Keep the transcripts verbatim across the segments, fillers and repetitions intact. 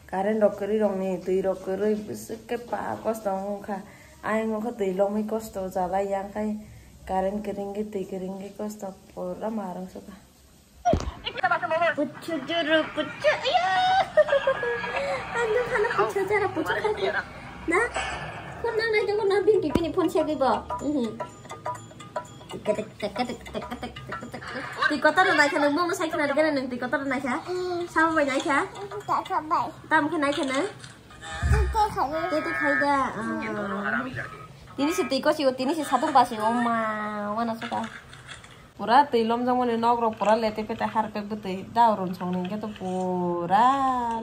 Current rok kwrwi rokni twi rok kwrwi bwswk khe pa kosto wngkha. Ayang wngkha twi lomwi kosto jalai yang khai current kwrwngwi twi kwrwngwi kosto pura ma rwngsukha. Puchu juru puchu, ayo. Ando khana puchu jara puchu kharkha. Na? Phone nang nai tongo na bini bini phone segwi bo. Mhm. Twi kotor no naikha nang, momo sai khna rwgena nang twi kotor no naikha. Samo bai naikha. Tam khe naikha nang. Tete khai da. Tini se twi kosi o, tini se satung pasi o ma wana sota. Pura twi lomjakmani nok rok pura lete pete harpek bwtwi da run song ni hwnkhe to pura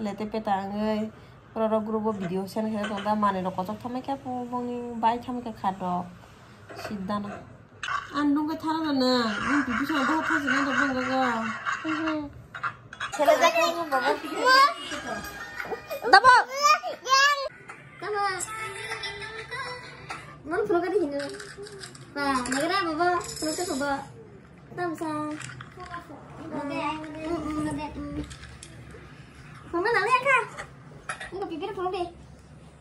lete pete wngwi pura rok group o video send khe tong da manwi rok kochok thamai khe bongni bai thamai khe khat rok sidana. Ang nungkhe thara na nung pipi sa da thasi na da bongga ga. Sele jak ni baba. Dabo. Tamo. Mon phulok ka di hino. Ba, nagra baba, phulok ka baba. Tamo sa. Mama nang ya ka. Ini pipi phulok di.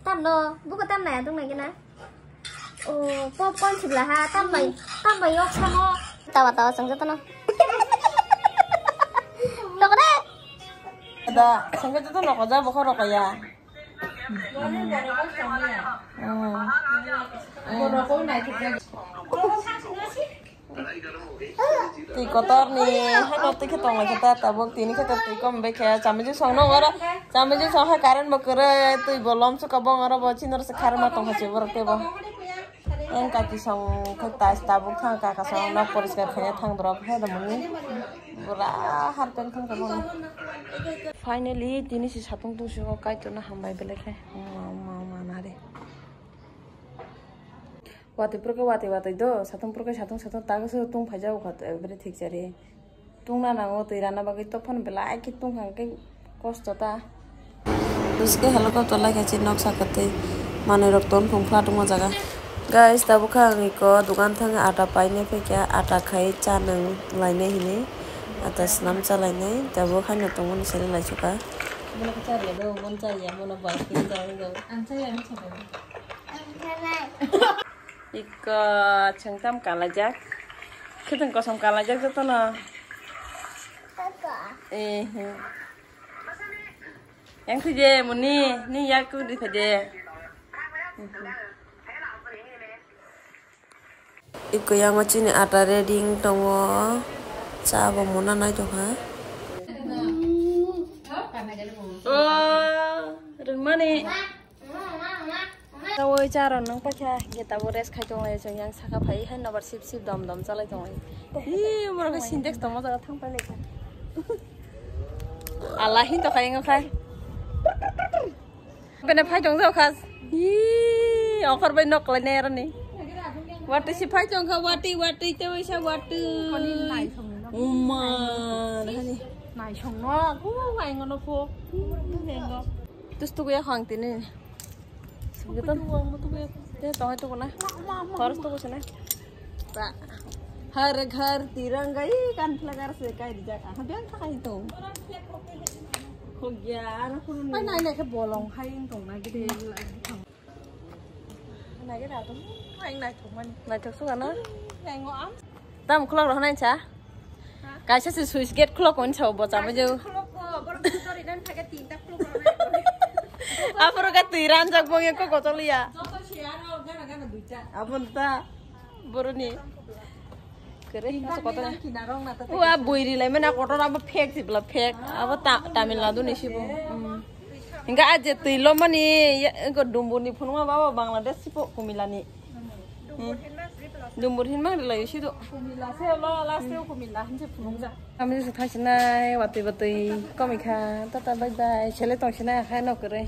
Tam no, buka tam na ya dong lagi na. Oh, pop kon sibla ha, tam bai, tam bai yok samo. Tawa tawa sangja tano. Tokre. Da, sangja tano ko ja bokho roko ya. Hmm. Hmm. Twi kotor ni hano twi khe tong lai khe ta tabuk tini khe ta twi kom be khe chamiji song no oro chamiji song khe current bo kwrwi twi bo lom suka bong oro bo chini oro se kharma tong kha se borok tebo. Ang kaki song khe ta tabuk thang kaka song nok poriskar khe thang drop he da muni. Pura harpek thang kha bong. Finally tini si satung tung si kaitor na hambai belai khe. Ma ma ma nare. Watwi purkhe watwi watwi do, satung purkhe satung satung tago se tung phaijak kha to every thik chari. Tung na nango twi rana bagwi tophon belai khe tung kha khe kosto ta. Bwswk helicopter lai kha chi nok saka twi manwi rok ton phung phla tongma jaga. Guys, tabuk kha ang iko dogan thang ata painai phaikha, ata khai cha nang lainai hinwi, ata swnam cha lainai, tabuk haino tongmani sari lai chukha. Bono khe cha rwya do, bono cha rwya, bono bai khe cha rwya. Ang cha ya, ang cha rwya. Iko chwng tam kalaijak. Khwtwng kosom kalaijak jotono. Eh, eh. Yang thuje muni, ni yak tu di thuje. Iko yango chini ata ready wng tongo. Cha bo muna nai tongkha. Oh, rwngmani. Tawoi charo nang paikha, ge tabo rest khai tong lai chong yang saka phai hai nobar sip sip dom dom chalai tong lai. Hi, moro ke Sintex tongma jaga thang pai lai kha. Ala hin to khai ngo khai. Bene phai tong jao khas. Hi, okhor bai nok lai ne rani. Wati si phai tong kha, wati, wati, te waisa wati. Uma, hani. Nai song no, ku ai ngono pho. Nengo. Tus tu ya khang tini. Gitu. Te tong itu kuna. Harus tu kusana. Ba. Har ghar tiranga i kan flag ar se kai dijak. Aha biang thakai to. Khogya ara kurun. Pai nai nai khe bolong hai tong na gede. Nai gede atum. Hai nai thok mani. Nai thok suka na. Nai ngo am. Tam khulok roh nai cha. Kaisa se switch gate khulok on chao bo chama je. Khulok ko bor tori nan thaga tinta khulok roh nai. Aporo ka twi ranjak bong ko kocholiya. Joto se aro gana gana duita. Abon ta. Boroni. Kere, koto. Ua bui ri lai mena kotor abo fake sibla fake. Abo ta-, Tamil Nadu ni sibo. Hmm. Hingga aje twi lomani, ya, hingga dumbur ni phunuma babo Bangladesh sibo kumila ni. Hmm. Dumbur hin mang ri lai sido. Kumila se lo, last e kumila hinse phunung ja. Kami se thang sinai, watwi batwi komi kha. Tata bye bye. Sele tong sinai, hai nok kere.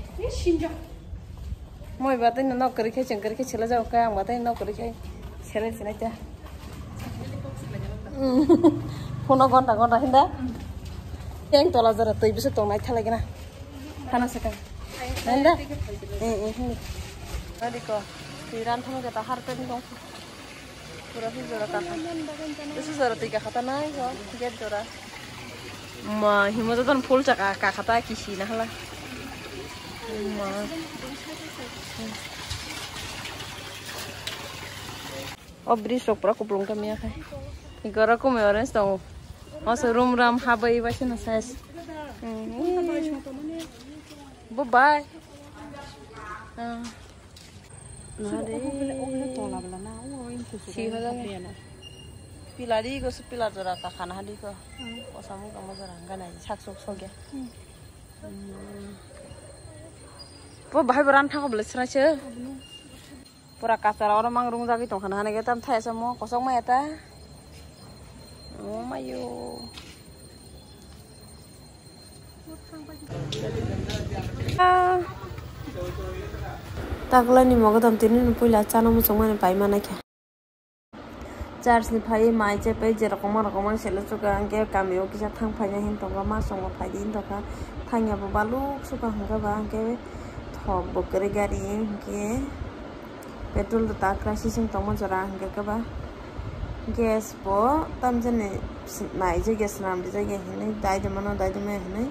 Moi ba tei nok kwrwi khe chwng kwrwi khe sele jago khe ang ba tei nok kwrwi khe sele sinai ta. Phone gonta gonta hinda. Yang tola jora twi bisuk tong nai thalai gana. Hana saka. Hinda. Eh eh hinda. Nadi ko. Twi ran thang khe ta har pen dong. Pura si jora ta. Isi jora twi ka khata nai ko. Gate jora. Ma himo jadon phul chaka ka khata kisi na hala. O bridge rok pura kupulung kamiya khai. Igora kumui orange tongo. Oso room ram habai bai sino size. Bo bai. Ah. Nade. Si hola. Pilari go su pilar jora ta khana hadi ko. Kosamu kamo jora hangga nai sak sok sok ya. Bo bahai bo ran thango bole sra se. Pura kachara oro mang rung jagwi tong khana hanike tam thaya samo kosok maya ta. O mayo. Ah. Taklani mogodam tini puila chana muchung mani pai mana khe. Church ni phai mai chepai je rokomma rokomma selo chuka hwnkhe kami o kisa thang phaina hin tongo ma chwngbo phaidi hin tongkha thangya bo baluk chuka hwnkhe ba hwnkhe thok bo kwrwi gari hwnkhe petrol rwta kwrwi sising tongma jora hwnkhe ba gas bo tamjani nai je gas swnam rijak ya hinwi dai de mano dai de maya hinwi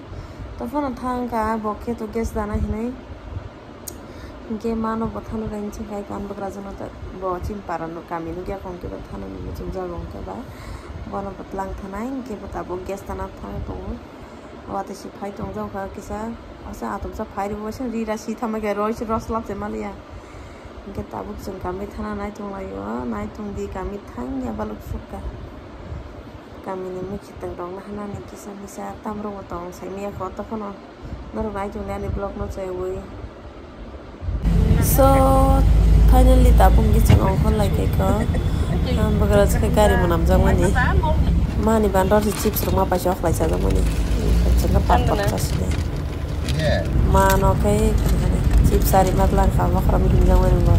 tei phano thang kha bo khe to gas dana hinwi. Hingke mano bo thani bai hinwi khai kan bugra jano ta bo chini para no kami nugya kong khe bo thani ni muchung jago hingke ba bono bo tlang thanai hingke bo tabuk gas tana thang tongo. Watwi se phai tong jago kha kisa asa atomsa phai rw ri rasi thamai khe roi se rw slap se maliya. Hingke tabuk chwng kami thana nai tong laio nai tong di kami thangya baluk sukha. Kami ni mwkhitwng rok no hana ni kisa misa tam rok bo tong sai maya kho tokhono. Norok nai tong nani vlog no chaywi. So finally tabuk ni chwng ongkhor lai khe ko. Bugra se gari bo namjak mani. Mani bandor se chips rok ma paisa okhlai chajak mani. Chwng khe pap pap chasile. Mano khe chips ari ma tlang kha ma khram hinjak mani bo.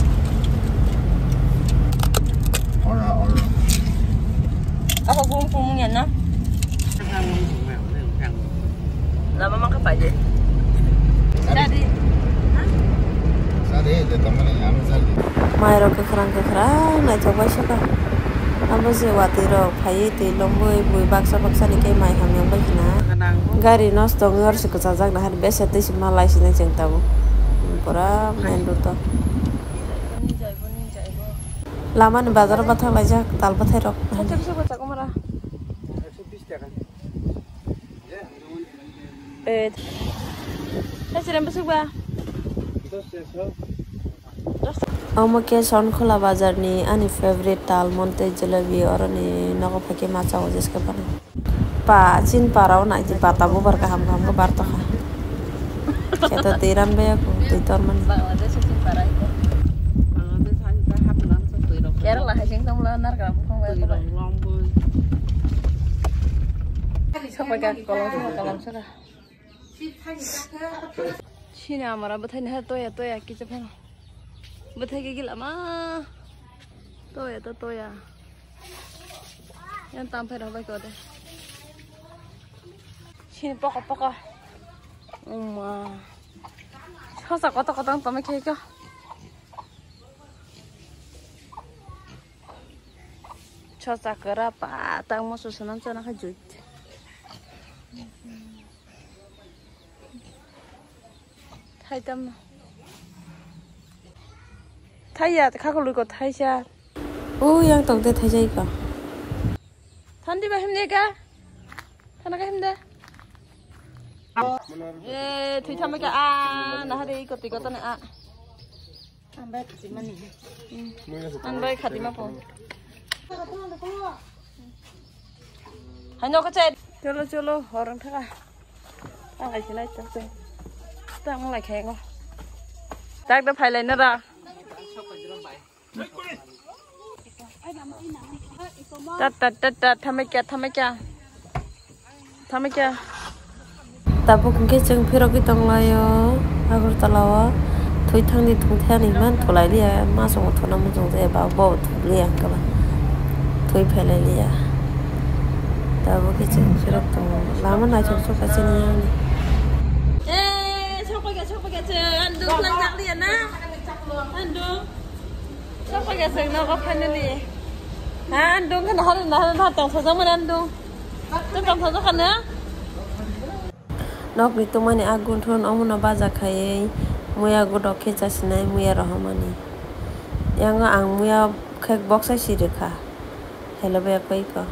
Apa bung pung ya na? Lama mangka paje. Tadi. Tadi dia teman yang anu tadi. Mai rok kwkhwrang kwkhwrang naithok bai saka. Abo je watwi rok phaiwi twi lomwi bui baksa baksa ni khe mai hamya bai khna. Gari nosto wngwi oro se kwchajak nahar besa twi se malai sinai chwng tabuk. Pura main road o. Lama ni bazar o bathang laijak tal bwthai rok. Eh, hai, sirem besok ba? Omo khe Sonkhola bazar ni ani favorite tal montei jalebi oroni nogo phaikhe ma chao jeske phano. Pa chin para o nai di pata bubar kaham kaham khe bar tokha. Kheto twi ran bai ako twi tor mani. Bangladesh chin para ito. Kerala hai sing tongla narga bukhong bai. Sokoi ka kolong sokoi kolong sokoi. Chini amara bwthai ni hai toya toya kicha phano. Bwthai ke gila ma. Toya to toya. Yang tam phai rok bai ko de. Chini poko poko. Uma. Sosa koto koto tong tome khe kyo. Chosa kwra pa tang moso swnam chana kha juit. Thai tam. Thai ya kha khului ko thai sa. U yang tok de thai jai ko. Thandi ba himde ka. Thana ka himde. Eh, thui thamai ka a na hade ko ti ko tane a. Ang bai khati mani. Ang bai khati ma po. Hai no ka chai. Cholo cholo horang thaka. Ang lai sinai tak se. Tang lai khengo. Tak da phai lai na ra. Tat tat tat tat thamai kya thamai kya. Thamai kya. Tabuk hwnkhe chwng phirogwi tonglaio Agartala o. Thwi thangni thungthani man thulai liya, ma songo thuna muchung je ba bo thuliya hwnkhe ba thwi phailai liya. Tabuk khe chwng phirok tongo, lama naithok sokha chini yani. Eh, sokphaikha, sokphaikha chwng, anduk nang jak liya na? Anduk. Sokphaikha chwng nogo finally. Ha, anduk khe nahar, nahar, nahar tong thajak mani anduk. Tong thajak kha na? Nokni tongmani a gunthun omono baja khaiwi Muya godok khe chasinai muya rohormani. Yango ang muya khe boksa si rwkha. Hello bai koi ko.